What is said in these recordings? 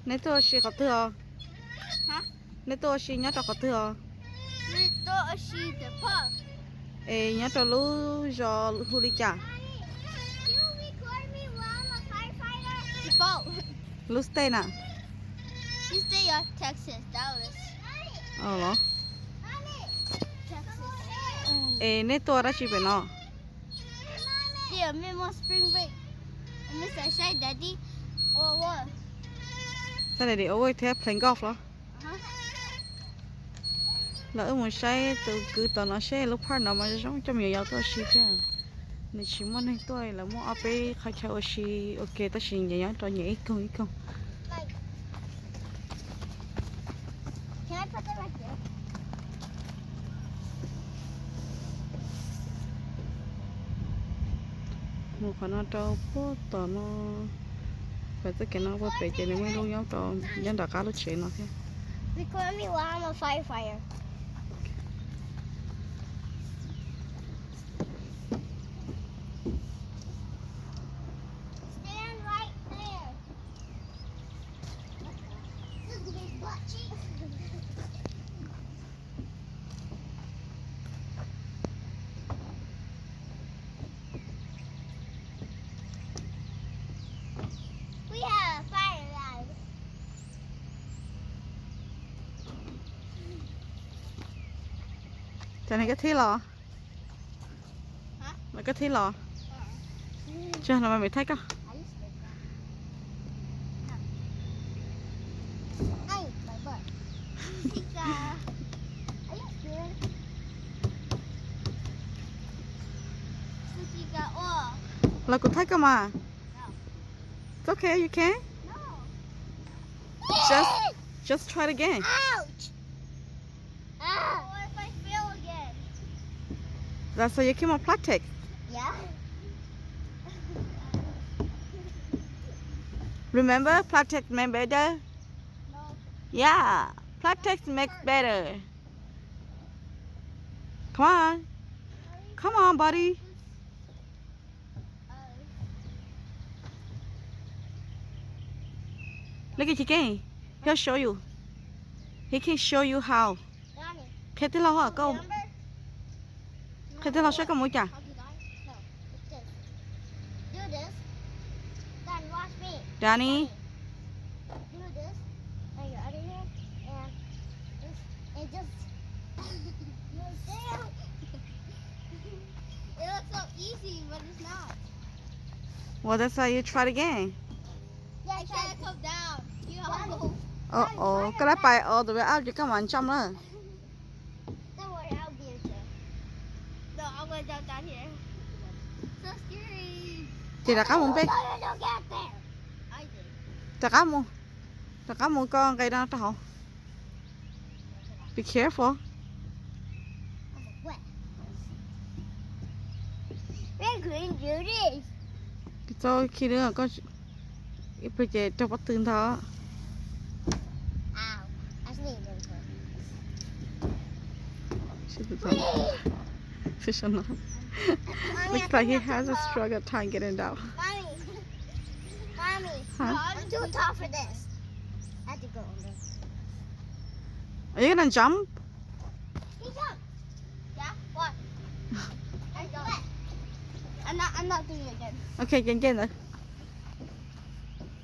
Nej tuaj ua si qhov twg os? Nej tuaj ua si nyob rau qhov twg os? Es nyob rau lub zos hu li cas? Lub state na? Los. Es nej tuaj dab tsi pem no? Saturday ua thiab playing golf los? Los wb mus saib tus kwv tom no seb lub park no mas zoo coj me nyuam yaus tuaj ua si thiab. Nws tsis muaj neeg tuaj, lawv muaj ob peb qhov chaw ua si ua ke tab sis nyias nyob rau nyias ib koog ib koog. Mus qhov no rau puag tom no, pem txoj kev no puag pem ces nws muaj ib lub nyob rau, nyob nram qab lub tsev no thiab. Cov no koj thib los? Los koj thib los? Tso los mas, Maiv Thaib koj. Los kuv thaij koj mas. It's okay, you can. Just, just try it again. Ouch! Ah. What if I fail again? That's why you came on Platec. Yeah. Remember, Platec make better? No. Yeah, Platec make better. Come on. Come on, buddy. Look at your game. He'll show you. He can show you how. Qhia tij laug, koj qhia tij laug saib koj mus cas. Danny. Well, that's why you try it again. Uh-oh, koj lab pais all the way up ces koj mam jump na. Ces rov qab mus pem. Rov qab mus, rov qab mus koj nqe rau hauv. Be careful. Koj txhob khib, ib pliag ces raug pob tw ntag. Looks like he has a struggle time getting down. Mommy, Mommy, huh? I'm too tall for this. I have to go under. Are you gonna jump? He jumped. Yeah, what? I jumped. I'm not, I'm not doing it again. Ok, nce ntawd.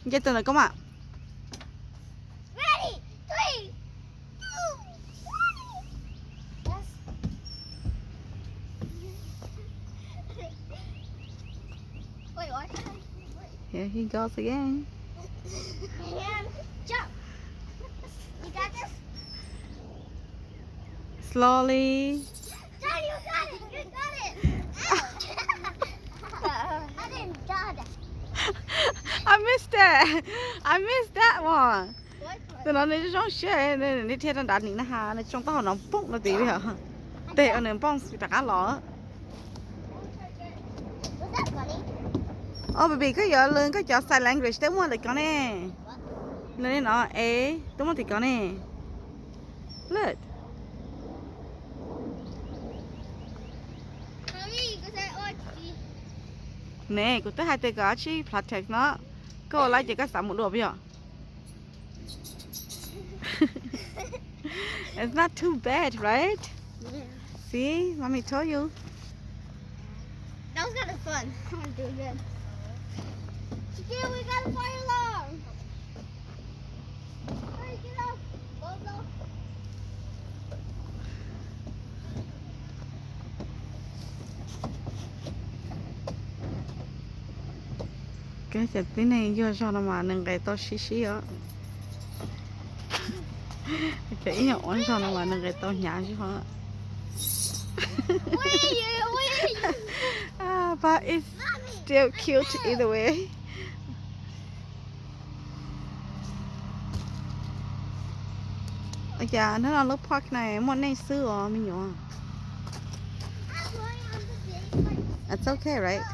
Nce tus ntawd koj mam. Ready, three, two, one. Yes. Wait, what? Here he goes again. And jump. You got this? Slowly. Dad, you got it! You got it! Ow! I didn't got it. I missed that. I missed that one. Tus no nws zoo siab, nws dhia rau nrad nim no ha, nws tsoo taub hau no poob no tid li os. Tes nws npoob rov qab los. Oh, baby, koj yuav learn koj cov sign language twb muaj tim ko ne. Learn no, e, twb muaj tim ko ne. Look. Ne, kuv twb hais tias koj tsib Platec no, koj ua lawm ces koj xav mus dua puas yog? It's not too bad, right? Yeah. See, mommy told you. That was kind of fun. I'm doing good. Shakira, we got a fire alarm. Hurry, get up. Go, go. Ces tib neeg yuag zog no mas nws nqes tau sib sib os. Ces ib nyuag ua zog no mas nws nqes tau hnyav zog. But it's still cute either way. Ua cas hnub no lub park no muaj neeg xwb os me nyuam? It's okay, right?